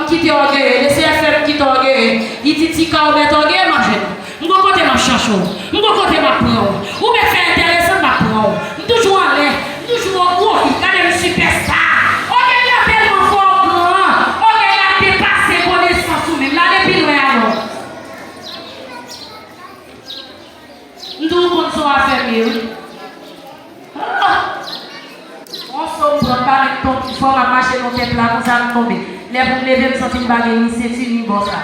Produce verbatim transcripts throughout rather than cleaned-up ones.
Kite ògeye, le Senyè fè m kite ògeye. Li di, Tika, ou mèt ògeye, manjè. M gon kote m ap chache w. M gon kote m ap pran w. Ou mèt fè enteresan, m ap pran w. M toujou anlè. M toujou wo. Gade m sipèsta. Ògèy la tèlman fò, gran. Ògèy la depase konesans ou menm. L ale pi lwen alò. M di w konn se w afèm ye, wi. Ah! On so m pran, m pa menm tonbe. Fò m ap mache nan tèt la, konsa m tonbe. Lè pou m leve, m santi m pa gen ni senti, ni bò sa.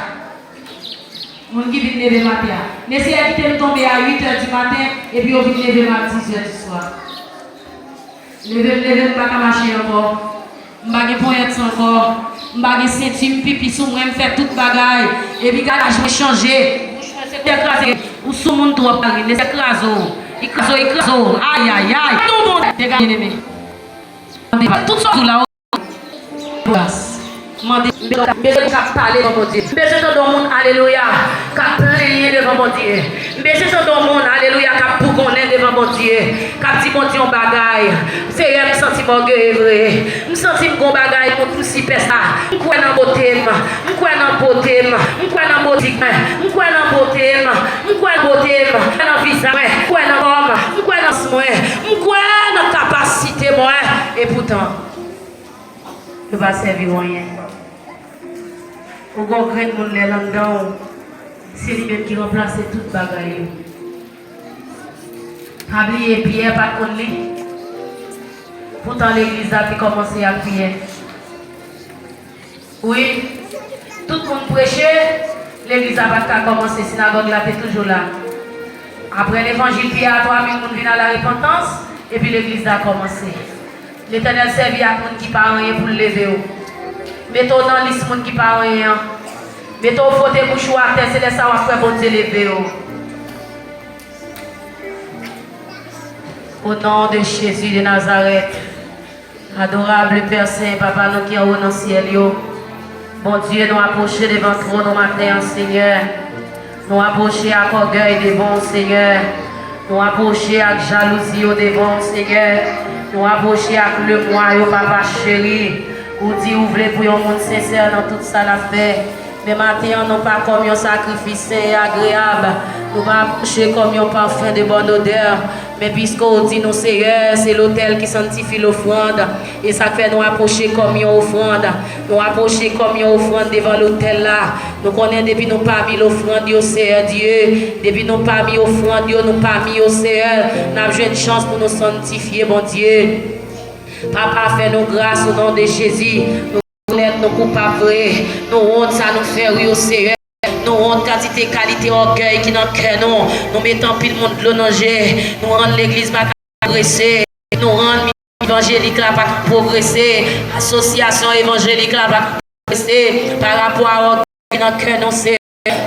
Moun ki vin leve maten an. Mesye a kite m tonbe a uit è di maten, epi yo vin leve m a dis è di swa. Leve m, leve m, m pa ka mache ankò. M pa gen ponyèt ankò. M pa gen senti, m pipi sou mwen, m fè tout bagay. Epi kalaj mwen chanje. Bouch mwen se tèt kraze. Ou sou moun twòp, Marie. Mesye kraze w. Li kraze w, li kraze w. Ayayay. Tout moun te ka byeneme. Tout sa w la, Gras. Mande, m bezwen, m bezwen k ap pale devan Bondye. M bezwen tande yon moun, alelouya, k ap plenyen devan Bondye. M bezwen tande yon moun, alelouya, k ap bougonnen devan Bondye. K ap di Bondye yon bagay. Seyè, m santi m ògeye vre. M santi m gon bagay kont m sipèsta. M kwè nan bote m. M kwè nan bote m. M kwè nan bote m. M kwè nan bote m. M kwè nan bote m. M kwè nan vizaj mwen. M kwè nan kò m. M kwè nan s mwen. M kwè nan kapasite mwen. Epoutan, yo pa sèvi w anyen. Ou gon grenn moun lè l anndan w, se li menm ki ranplase tout bagay yo. Pa bliye, Pyè pa t konn li. Poutan, legliz la te kòmanse ak Pyè. Wi, tout moun preche, legliz la pa t ka kòmanse, sinagòg la te toujou la. Apre levanjil Pyè a, twa mil moun vin a larepantans, epi legliz la kòmanse. Letènèl sèvi ak moun ki pa anyen pou l leve w. Mete w nan lis moun ki pa anyen an. Mete w fwote bouch ou atè, se lè sa w ap wè Bondye leve w. Au nom de Jésus de Nazareth, adorable Père Saint, Papa nou ki anwo nan syèl yo, Bondye, nou apwoche devan twòn ou maten an, Senyè. Nou apwoche ak ògèy devan w, Senyè. Nou apwoche ak jalouzi yo devan w, Senyè. Nou apwoche ak lemwa yo, Papa cheri. Ou di ou vle pou yon moun sensè nan tout sa l ap fè. Men maten an, non pa kòm yon sakrifis sen e agreyab. Nou pa apwoche kòm yon pafen de bòn odè. Men piske w di nou, Seyè, se lotèl ki sanntifye lofrann. E sa k fè nou apwoche kòm yon ofrann. Nou apwoche kòm yon ofrann devan lotèl la. Nou konnen depi nou pami lofrann yo, Seyè Dye, depi nou pami ofrann yo, nou pami yo, Seyè, n ap jwenn chans pou nou sanntifye, Bondye. Papa, fè nou gras o non de Jezi. Nou rekonèt nou koupab vre. Nou wont sa nou fè w yo, Seyè. Nou wont kantite kalite ògèy ki nan kè nou. Nou met anpil moun dlo nan je. Nou rann legliz pa ka pwogrese. Nou rann evanjelik la pa ka pwogrese. Asosyasyon evanjelik la pa ka pwogrese. Pa rapò a ògèy ki nan kè nou, Seyè.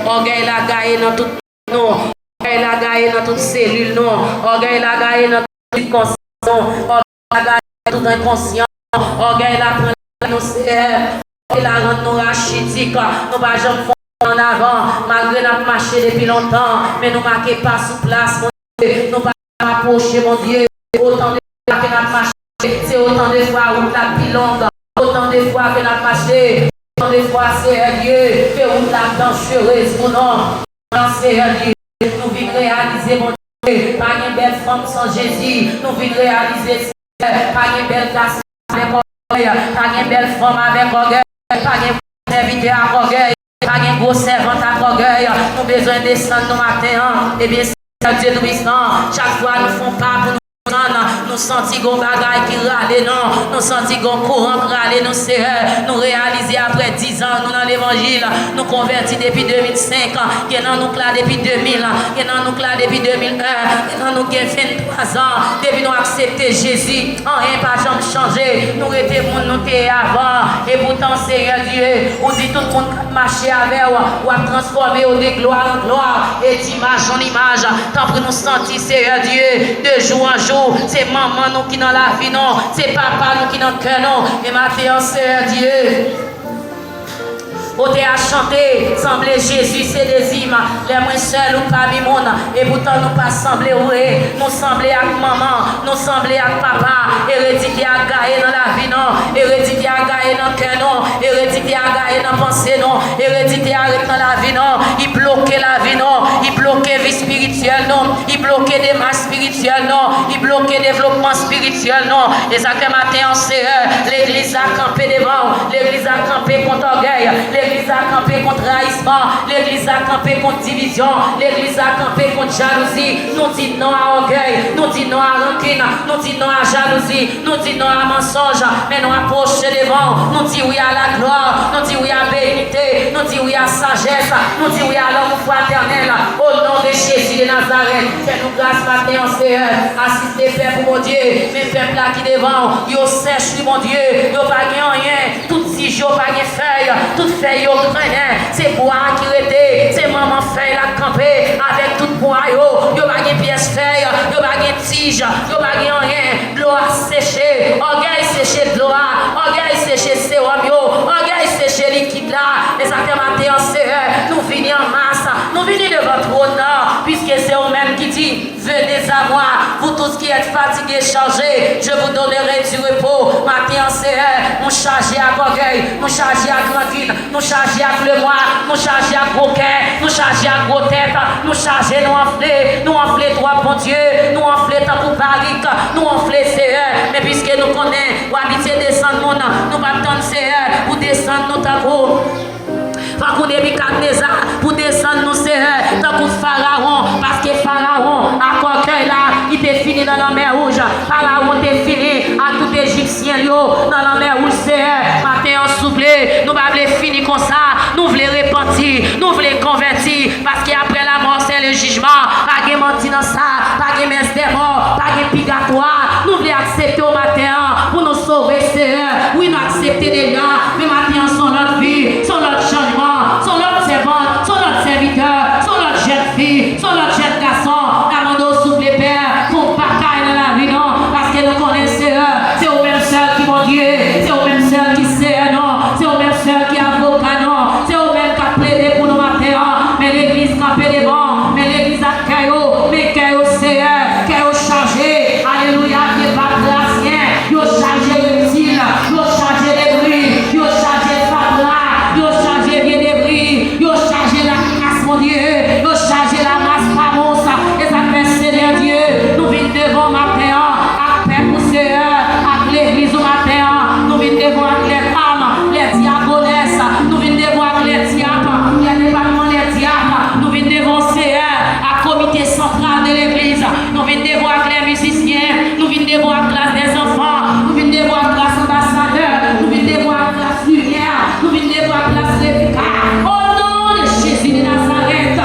Ògèy la gaye nan tout nou. Ògèy la gaye nan tout selil nou. Ògèy la gaye nan tout konsyans nou. Ògèy la gaye nan tout enkonsyan. Ògèy la pran lavi nou, Seyè. Ògèy la rann nou rachitik. Nou pa janm fè yon pa ann avan. Malgre n ap mache depi lontan, men nou make pa sou plas, Bondye. Nou pa apwoche, Bondye. Otan de fwa ke n ap mache, se otan de fwa wout la pi long. Otan de fwa ke n ap mache, otan de fwa, Seyè Dye, ke wout la danjerez pou nou. Seyè Dye, nou vin reyalize, Bondye, pa gen bèl fanm san Jezi. Nou vin reyalize, Seyè, pa gen bèl gason avèk ògèy, pa gen bèl fanm avèk ògèy, pa gen sèvitè ak ògèy, pa gen gwo sèvant ak ògèy. Nou bezwen desann nou maten an. Ebyen, Seyè Dye Toupisan, chak fwa nou fè yon pa pou nou desann, nou santi gon bagay ki rale nou, nou santi gon kouran k rale nou, Seyè. Nou reyalize apre diz an nou nan levanjil, nou konvèti depi de mil senk, gen nan nou k la depi de mil, gen nan nou k la depi de mil en, gen nan nou gen venntwa zan depi nou aksepte Jezi. Anyen pa janm chanje. Nou rete moun nou te ye avan. Epoutan, Seyè Dye, ou di tout moun k ap mache avè w, w ap transfòme yo de glwa an glwa e d'imaj an imaj. Tanpri nou santi, Seyè Dye, de jou an jou, se manman nou ki nan lavi nou, se papa nou ki nan kè nou. E maten an, Seyè Dye, Otè a chante, sanble Jezi se dezi m. Lè mwen sèl ou pami moun, epoutan nou pa sanble vre. Nou sanble ak manman, nou sanble ak papa. Ereditè a gaye nan lavi nou, ereditè a gaye nan kè nou, ereditè a gaye nan panse. bloke demach espirityèl nou, li bloke devlopman espirityèl nou. E sa k fè maten an, Seyè, legliz la kanpe devan w, legliz la kanpe kont ògèy, legliz la kanpe kont rayisman, legliz la kanpe kont divizyon, legliz la kanpe kont jalouzi. Nou di non a ògèy, nou di non a rankin, nou di non a jalouzi, nou di non a mansonj, men nou apwoche devan w, nou di wi a laglwa, nou di wi a benite, nou di wi a sajès, nou di wi a lanmou fratènèl, o non de Jezi de Nazarèt. Fè nou gras maten an, Seyè, asiste pèp ou, Bondye, men pèp la ki devan w, yo sèch, wi, Bondye, yo pa gen anyen, tout tij yo pa gen fèy, tout fèy yo grennen, se bwa a ki rete, se manman fèy la k kanpe avèk tout bwa yo, yo pa gen pyès fèy, yo pa gen tij, yo pa gen anyen, dlo a seche, ògèy seche dlo a, ògèy seche sewòm yo, ògèy seche likid la. E sa k fè maten an, Seyè, nou vini an mas, nou vini devan twòn nan, piske se ou menm ki di, Venez à moi, vous tous qui êtes fatigués, chargés, je vous donnerai du repos. Maten an, Seyè, nou chaje ak ògèy, nou chaje ak rankin, nou chaje ak lemwa, nou chaje ak gwo kè, nou chaje ak gwo tèt, nou chaje, nou anfle, nou anfle twòp, Bondye, nou anfle tankou barik, nou anfle, Seyè. Men piske nou konnen w abitye desann moun, nou p ap tann, Seyè, pou desann nou tankou tankou Nebikadneza, pou desann nou, Seyè, tankou Farawon, paske Farawon ak ògèy la, li te fini nan Lanmè Wouj. Farawon te fini ak tout Ejipsyen l yo nan Lanmè Wouj, Seyè. Maten an, souple, nou pa vle fini konsa, nou vle repanti, nou vle konvèti, paske après la mort, c'est le jugement. Pa gen manti nan sa, pa gen mès dè mò, pa gen pigatwa. Nou vle aksepte w maten an pou nou sove, Seyè. Wi, nou aksepte deja, men maten an, se yon lòt vi, se yon lòt chanjman, se yon lòt sèvant, se yon lòt sèvitè, se yon lòt jèn fi, se yon lòt jèn gason. N a mande w, souple, Pè, fè yon bagay nan lavi nou, paske nou konnen, Seyè, se ou menm sèl ki Bondye, se ou menm sèl ki Seyè nou, se ou menm sèl ki avoka nou, se ou menm k ap plede pou nou maten an. Men legliz kanpe devan, men legliz ak kè yo, men kè yo, Seyè, kè yo chaje. Alelouya, vye patrasyen, yo chaje reptil, yo chaje debri, yo chaje fatra, yo chaje vye debri, yo chaje lamas, Bondye, yo chaje lamas pa bon sa. E sa k fè, Senyè Dye, nou vin devan w maten an ak pèp ou, Seyè, ak legliz ou maten an. Nou vin devan w ak lèzam, lèdyagonès, nou vin devan w ak lèdyak, lèdepatman lèdyak, nou vin devan w, Seyè, ak komite santral de legliz. Nou vin devan w ak lè mizisyen, nou vin devan w ak klas dèzanfan, nou vin devan w ak klas anbasadè, nou vin devan w ak klas limyè, nou vin devan w ak klas Rebeka. O non de Jezi de Nazarèt,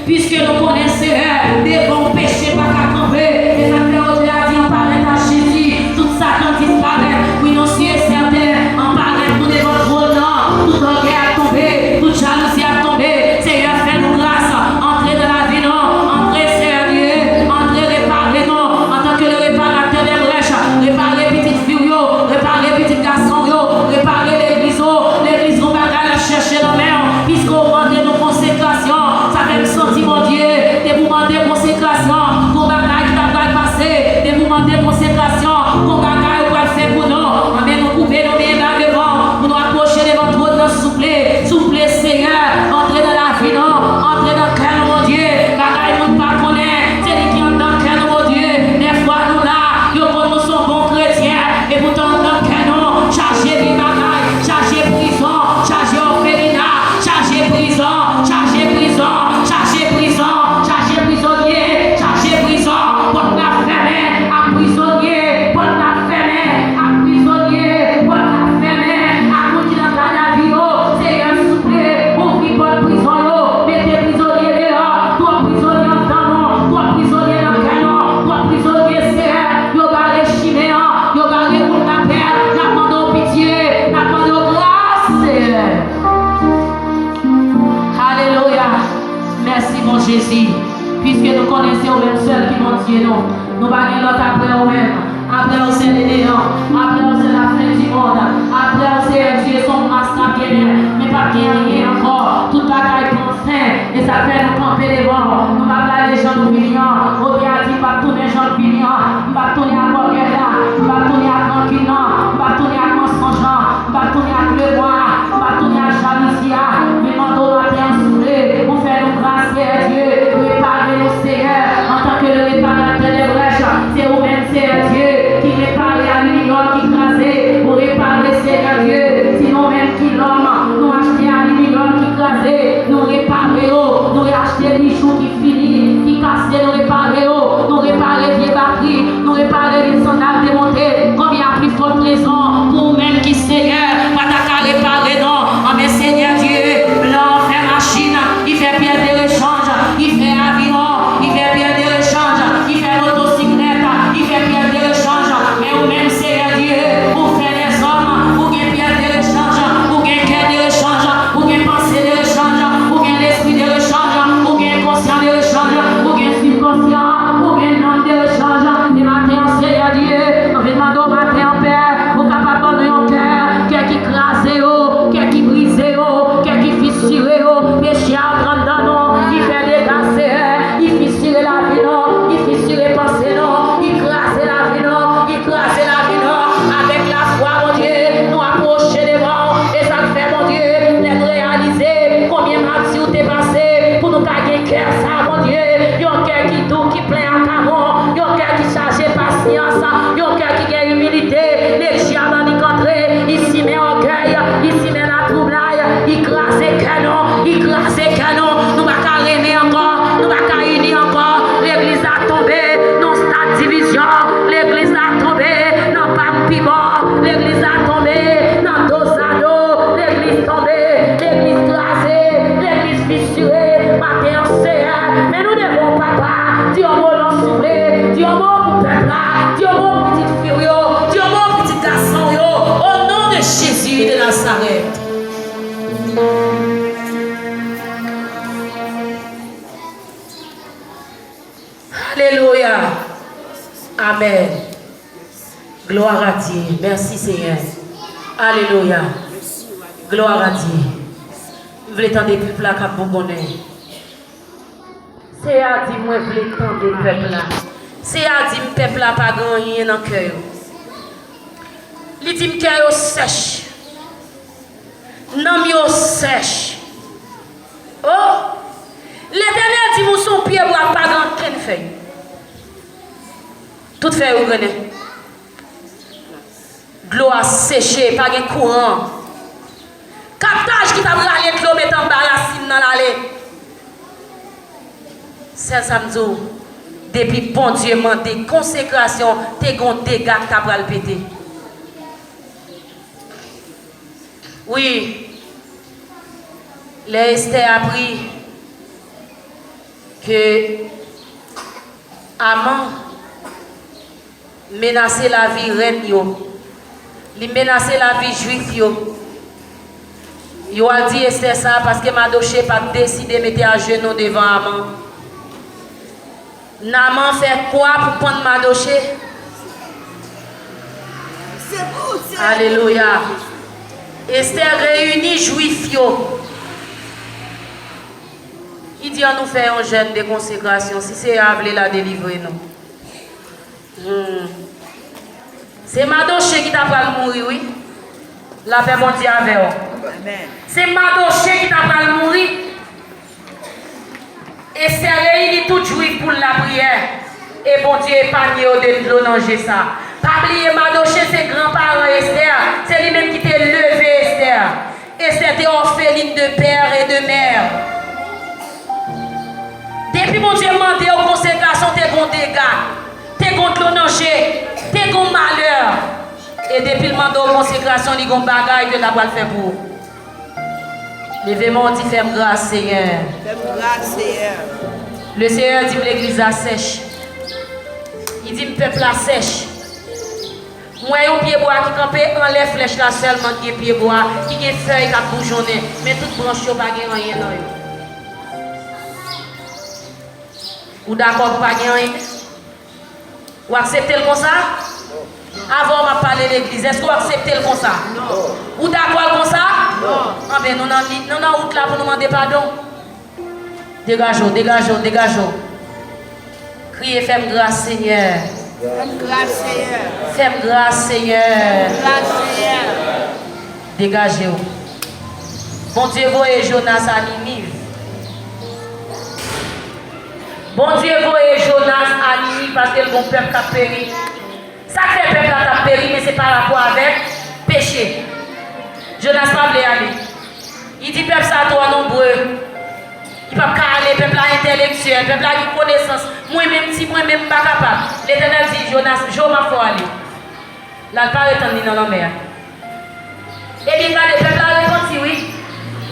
piske nou konnen, Seyè, devan w peche pa ka kanpe. E sa k fè otè a di, anparèt a Jezi, tout Satan disparèt. Wi, non, si e sèten, anparèt nou devan twòn nan, tout ògèy ap tonbe, tout jalouzi ap tonbe. Seyè, fè nou gras, antre nan lavi nou, antre, Seyè Dye, antre repare nou, antanke le reparatè dè brèch, repare pitit fi w yo, repare pitit gason w yo, repare legliz ou, legliz gon bagay l ap chèche nan men w, piske w mande nou konsekrasyon, sa fè m santi, Bondye, depi w mande konsekrasyon, gon bagay ki ta pral pase, depi w mande konsekrasyon, gon bagay ou pral fè pou nou. Anben, nou koupe, nou benyen ba devan w, pou nou apwoche devan twòn nan, souple, souple, Seyè, antre nan lavi nou, antre nan kè nou, Bondye, bagay moun pa konnen, se li ki anndan kè nou, Bondye. Dèfwa nou la, yo konn nou se yon bon kretyen, epoutan anndan kè nou chaje vye bagay, chaje prizon, chaje òfelina, chaje prizon, chaje prizon, chaje prizon, chaje prizonye, chaje prizon, pòt la fèmen ak prizonye, pòt la fèmen ak prizonye, pòt la fèmen ak moun ki nan gadavi yo. Seyè, souple, ouvri pòt prizon yo, mete prizonye deyò, twòp prizonye anndan nou, twòp prizonye nan kè nou, twòp prizonye, Seyè, yo bare chimen an, yo bare wout lapè. N ap mande w pitye, n ap mande w gras, Seyè. Alelouya. Mèsi, bon Jezi, piske nou konnen se ou menm sèl ki Bondye nou. Nou pa gen lòt apre ou menm. Apre ou se le neyan. Apre ou se la fen di mond. Apre ou, Seyè Dye, se yon mas n ap genyen. Men p ap gen anyen ankò. Tout bagay pran fen. E sa fè nou kanpe devan w. Nou p ap gade jan nou vini an. Otè a di, m p ap tounen jan m vini an. M p ap tounen ak ògèy la. M p ap tounen ak rankin nan. M p ap tounen ak mansonj lan. M p ap tounen ak lemwa a, m p ap tounen ak jalouzi a. Vin mande w maten an, souple, pou fè nou gras, Seyè Dye. Repare nou, Seyè, an Li simen latwoublay, li kraze kè nou, li kraze kè nou. Nou pa ka renmen ankò, nou pa ka ini ankò. Legliz la tonbe nan stad divizyon, legliz la tonbe nan pa m pi bò, legliz la tonbe nan dozado, legliz tonbe, legliz kraze, legliz fisire. Maten an, Seyè, men nou devan w, Papa, di yon mo non souple, di yon mo pou pèp la, di yon mo pou pitit fi w yo, di yon mo pou pitit gason w yo, o non de Jezi de Nazarèt. Alelouya. Amèn. Glwa a Dye. Mèsi, Senyè. Alelouya. Glwa a Dye. M vle tande pèp la k ap bougonnen. Seyè a di, mwen vle tande pèp la. Seyè a di m, pèp la pa gen anyen nan kè yo. Li di m, kè yo sèch. Nanm yo sèch. O! Letènèl di m, ou se yon pyebwa k pa gen okenn fèy. Tout fèy ou grennen. Dlo a seche, pa gen kouran. Kaptaj ki t ap rale dlo met anba rasin nan l ale. Sèl sa m di w, depi Bondye mande konsekrasyon, te gen yon dega k ta pral pete. Wi, lè Estè apri ke Aman menase lavi rèn yo, li menase lavi Jwif yo. Yo al di Estè sa paske Madoche pa t deside mete ajenou devan Aman. Naman fè kwa pou pann Madoche. Alelouya. Estè reyini Jwif yo. Li di, ann nou fè yon jèn de konsekrasyon, si Seyè a vle, l a delivre nou. Hmm. Se Madoche ki ta pral mouri, wi. Lapè Bondye avè w. Se Madoche ki ta pral mouri. Estè reyini tout Jwif pou l lapriyè, e Bondye epanye yo de dlo nan je sa. Pa bliye, Madoche se granparan Estè, se li menm ki te leve Estè. Estè te orpheline de père et de mère. Depi Bondye mande w konsekrasyon, te gon dega, te gon dlo nan je, te gon malè. E depi l mande w konsekrasyon, li gon bagay ke l ap pral fè pou ou. Leve men w, di, fè m gras, Senyè. Fè m gras, Senyè. Le Senyè di m legliz la sèch. Li di m pèp la sèch. M wè yon pyebwa ki kanpe anlè flèch la sèlman, ki gen pyebwa, ki gen fèy k ap boujonnen, men tout branch yo pa gen anyen nan yo. Ou dakò pou pa gen anyen? Ou aksepte l konsa? Avè w m ap pale legliz. Èske w aksepte l konsa? Ou dakò l konsa? Anben, nou nan, nou nan wout la pou nou mande padon. Degaje w, degaje w, degaje w. Kriye, fè m gras, Senyè. Fè m gras, Senyè. Fè m gras, Senyè. Fè m gras, Senyè. Degaje w. Bondye voye Jonas a Niniv. Bondye voye Jonas a Niniv paske l gon pèp k ap peri. Sa k fè pèp la t ap peri, men se pa rapò avèk peche. Jonas pa vle ale. Li di pèp sa twò nonbre. Li p ap ka ale, pèp la entèlektyèl, pèp la gen konesans. Mwen menm, ti mwen menm, m pa kapab. Letènèl di Jonas, je w m ap fè w ale. L al pa ret tann li nan lanmè a. Ebyen, gade, pèp la repanti, wi.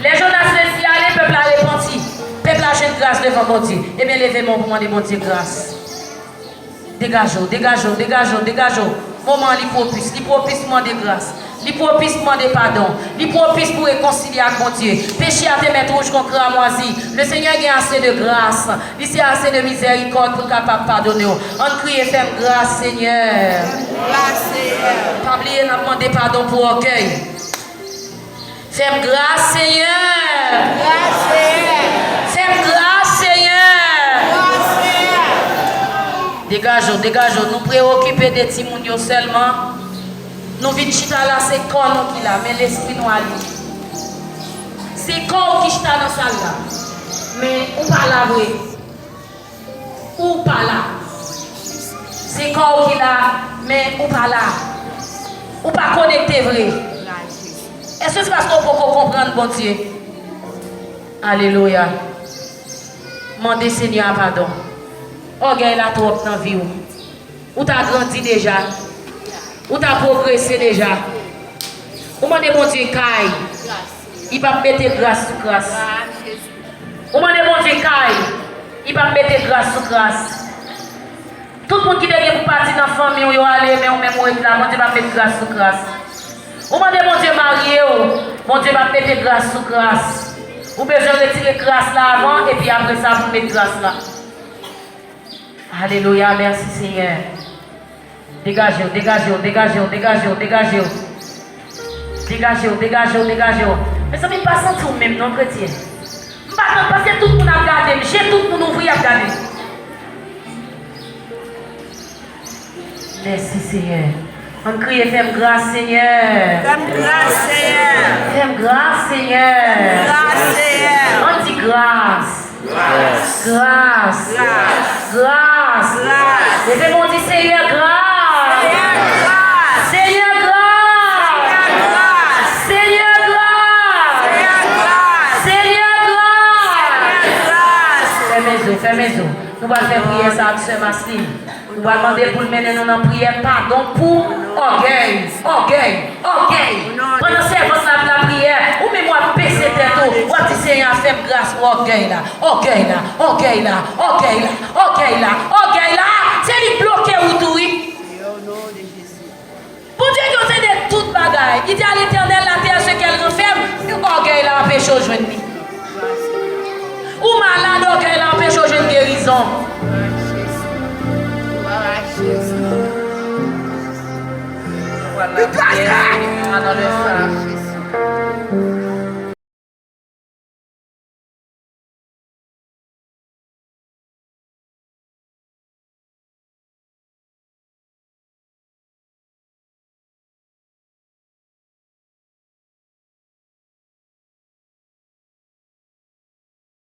Lè Jonas resi ale, pèp la repanti. Pèp la jwenn gras devan Bondye. Ebyen, leve men w pou mande Bondye gras. Degaje w, degaje w, degaje w, degaje w. Moman an, li pwopis, li pwopis pou mande gras. Li pwopis pou mande padon. Li pwopis pou rekonsilye ak Bondye. Peche a te mèt wouj kon kramwazi. Le Senyè gen ase de gras. Li se ase de mizèrikòd pou l kapab padone w. Ann kriye, fè m gras, Senyè. Gras, Senyè. Pa bliye, n ap mande padon pou ògèy. Fè m gras, Senyè. Gras, Senyè. Fè m gras, Senyè. Gras, Senyè. Degaje w, degaje w. Nou preokipe de timoun yo sèlman. Nou vin chita la, se kò nou ki la, men lespri nou ale. Se kò w ki chita nan sal la, men ou pa la vre. Ou pa la. Se kò w ki la, men ou pa la. Ou pa konekte vre. Èske se paske w poko konprann Bondye? Alelouya. Mande Senyè a padon. Ògèy la twòp nan vi w. Ou ta grandi deja. Ou ta pwogrese deja. Ou mande Bondye kay. Li p ap mete gras sou kras. Ou mande Bondye kay. Li p ap mete gras sou kras. Tout moun ki te gen pou pati nan fanmi w yo ale, men ou menm ou ret la, Bondye p ap met gras sou kras. Ou mande Bondye marye w, Bondye p ap mete gras sou kras. Ou bezwen retire kras la avan, epi apre sa pou met gras la. Alelouya, mèsi Senyè. Degaje w, degaje w, degaje w, degaje w, degaje w. Degaje w, degaje w, degaje w. Mezanmi, m pa santi w menm non, kretyen. M pa nan, paske tout moun ap gade m, je tout moun ouvri ap gade m. Mèsi, Senyè. Ann kriye, fè m gras, Senyè. Fè m gras, Senyè. Fè m gras, Senyè. Fè m gras, Senyè. Ann di gras. Gras. Gras. Gras. Gras. Leve men w di, Senyè, gras. Senyè, gras. Senyè, gras. Senyè, gras. Senyè, gras. Senyè, gras. Senyè, gras. Fèmen zo, fèmen zo. Nou pral fè priyè sa ak sè Maslin. Nou pral mande l pou l mennen nou nan priyè padon pou ògèy, ògèy, ògèy. Pandan sèvant la ap lapriyè, ou menm w ap bese tèt ou, w ap di, Senyè, fè m gras pou ògèy la, ògèy la, ògèy la, ògèy la, ògèy la, ògèy la. Se li k bloke wout ou, wi. Bondye di w se de tout bagay. Il dit à l'Éternel, la terre, ce qu'elle renferme, ògèy la anpeche w jwenn li. Ou malad, ògèy la anpeche w jwenn gerizon. Li kraze!